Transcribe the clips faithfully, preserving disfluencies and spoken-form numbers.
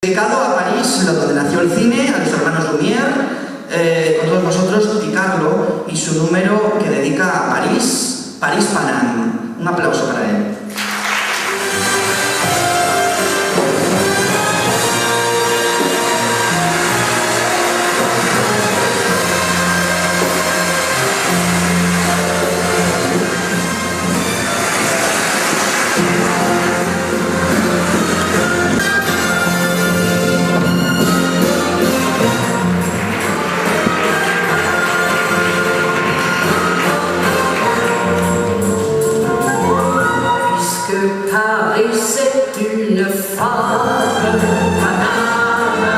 Dedicado a París, lo donde nació el cine, a los hermanos Lumière, eh, con todos vosotros, Di Carlo y su número que dedica a París, París Paname. Un aplauso para él. Puisque Paris, c'est une femme, Paname,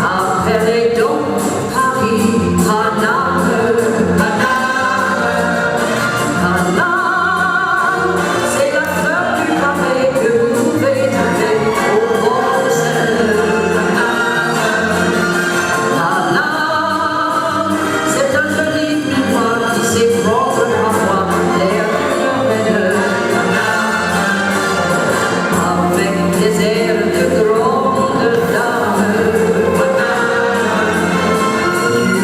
appelez donc Paris Paname, Paname, Paname, c'est la fleur du pavé que vous pouvez trouver au bord de Seine, Paname, Paname, c'est un joli miroir qui s'effondre parfois derrière le Avec tes airs de grande dame,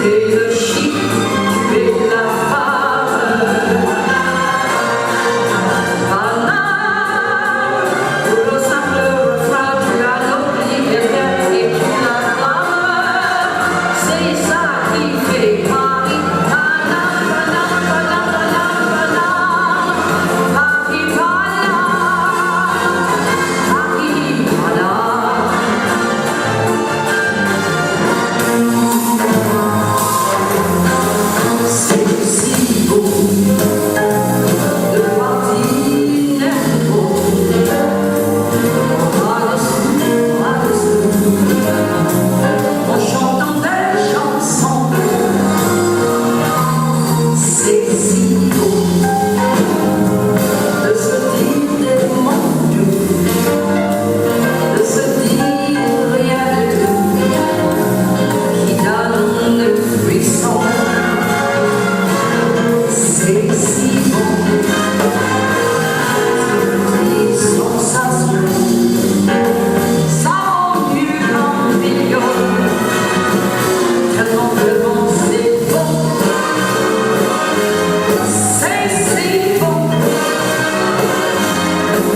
tu es le chic, tu es la femme. Paname, pour le simple refrain, tu as l'obligateur et tu l'acclames. C'est ça qui fait Paris. Paname, Paname, Paname, Paname, Paname. C'est si beau de se dire des mots doux, de se dire rien du tout, qui donne des frissons. C'est si bon, cette petite sensation, ça rend mieux qu'un million. Tellement de bon, c'est bon. C'est si bon.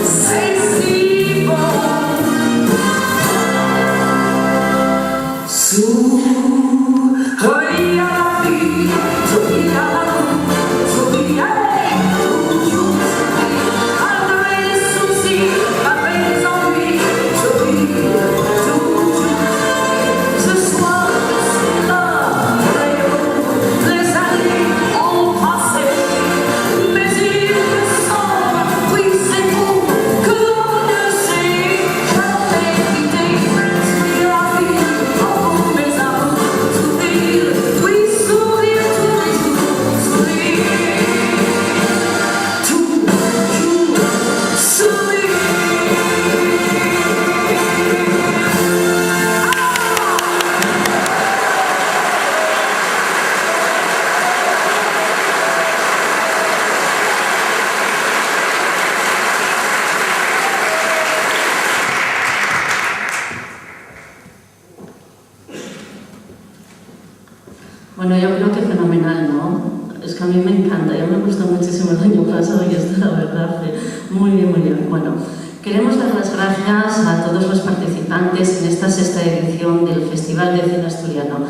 C'est si bon. Souriez à la vie, souriez à l'amour, souriez, toujours sourire. Malgré les soucis, malgré les ennuis, souriez, toujours sourire. Ce soir, c'est la météo. Les années ont passé, mais il me semble, oui, c'est vous que l'on ne s'est jamais quitté. Sourire à la vie, à vous, mes amours, sourire, oui, sourire tous les jours, sourire, toujours sourire. Bueno, yo creo que fenomenal, ¿no? Es que a mí me encanta, ya me gustó muchísimo el año pasado y este, la verdad, fue muy bien, muy bien. Bueno, queremos dar las gracias a todos los participantes en esta sexta edición del Festival de Cine Asturiano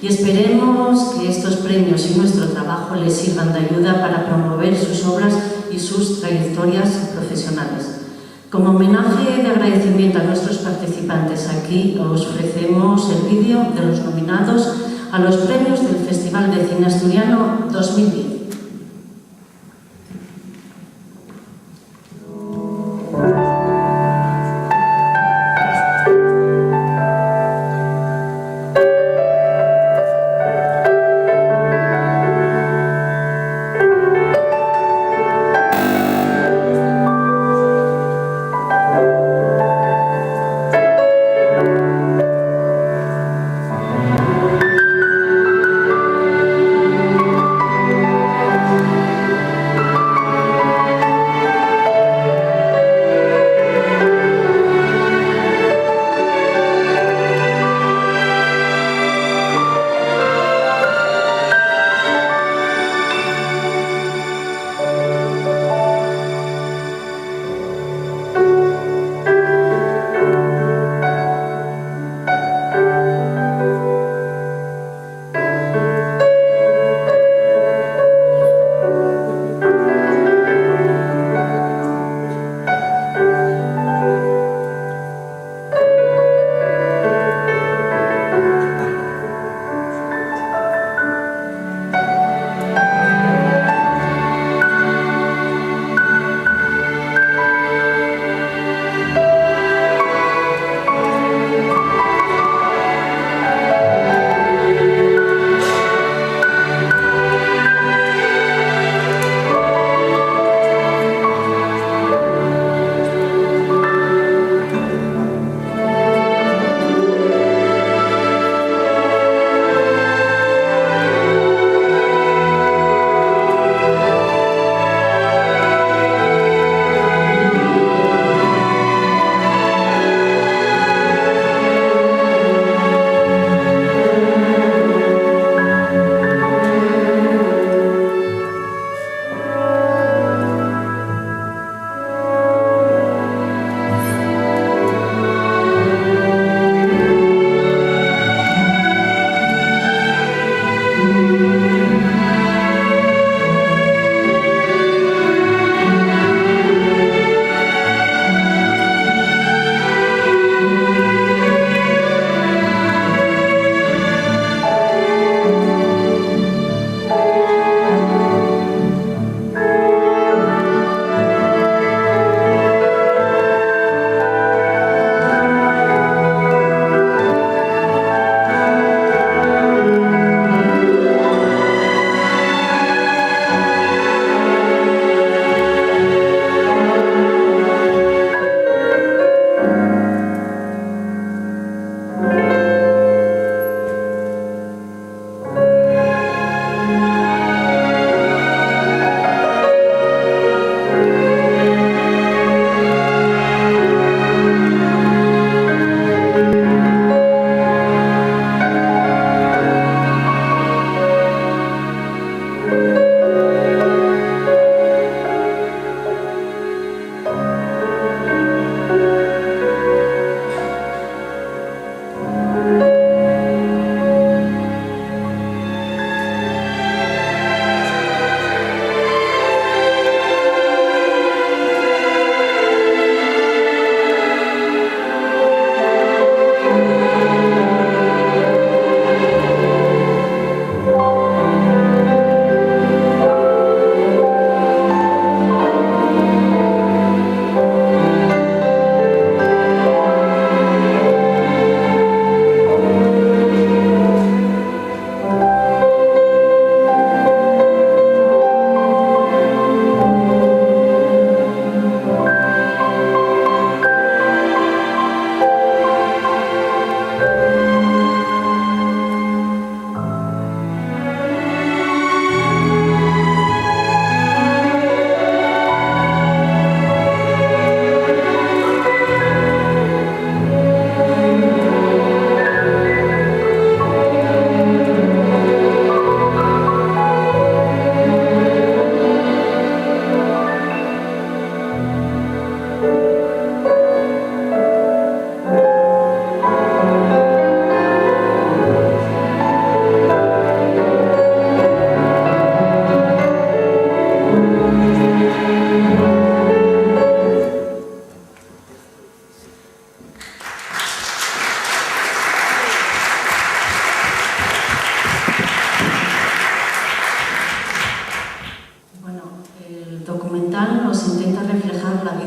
y esperemos que estos premios y nuestro trabajo les sirvan de ayuda para promover sus obras y sus trayectorias profesionales. Como homenaje de agradecimiento a nuestros participantes, aquí ofrecemos el vídeo de los nominados a los premios del Festival de Cine Asturiano dos mil diez.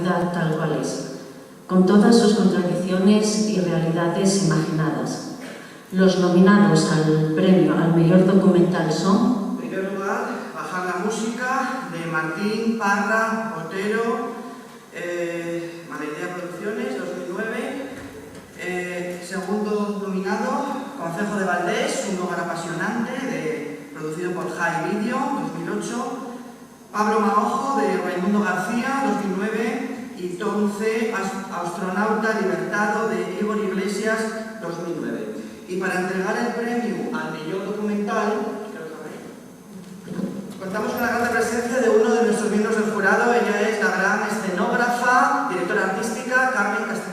realidad tal cual es, con todas sus contradicciones y realidades imaginadas. Los nominados al premio al mejor documental son: En primer lugar, Bajar la música, de Martín Parra Otero, eh, Mala Idea Producciones, dos mil nueve. Eh, segundo nominado, Concejo de Valdés, un hogar apasionante, de, producido por High Video, dos mil ocho. Pablo Maojo, de Raimundo García, dos mil nueve, y Tom C., as-, Astronauta Libertado, de Igor Iglesias, dos mil nueve. Y para entregar el premio al mejor documental, contamos con la grata presencia de uno de nuestros miembros del jurado. Ella es la gran escenógrafa, directora artística, Carmen Castellano.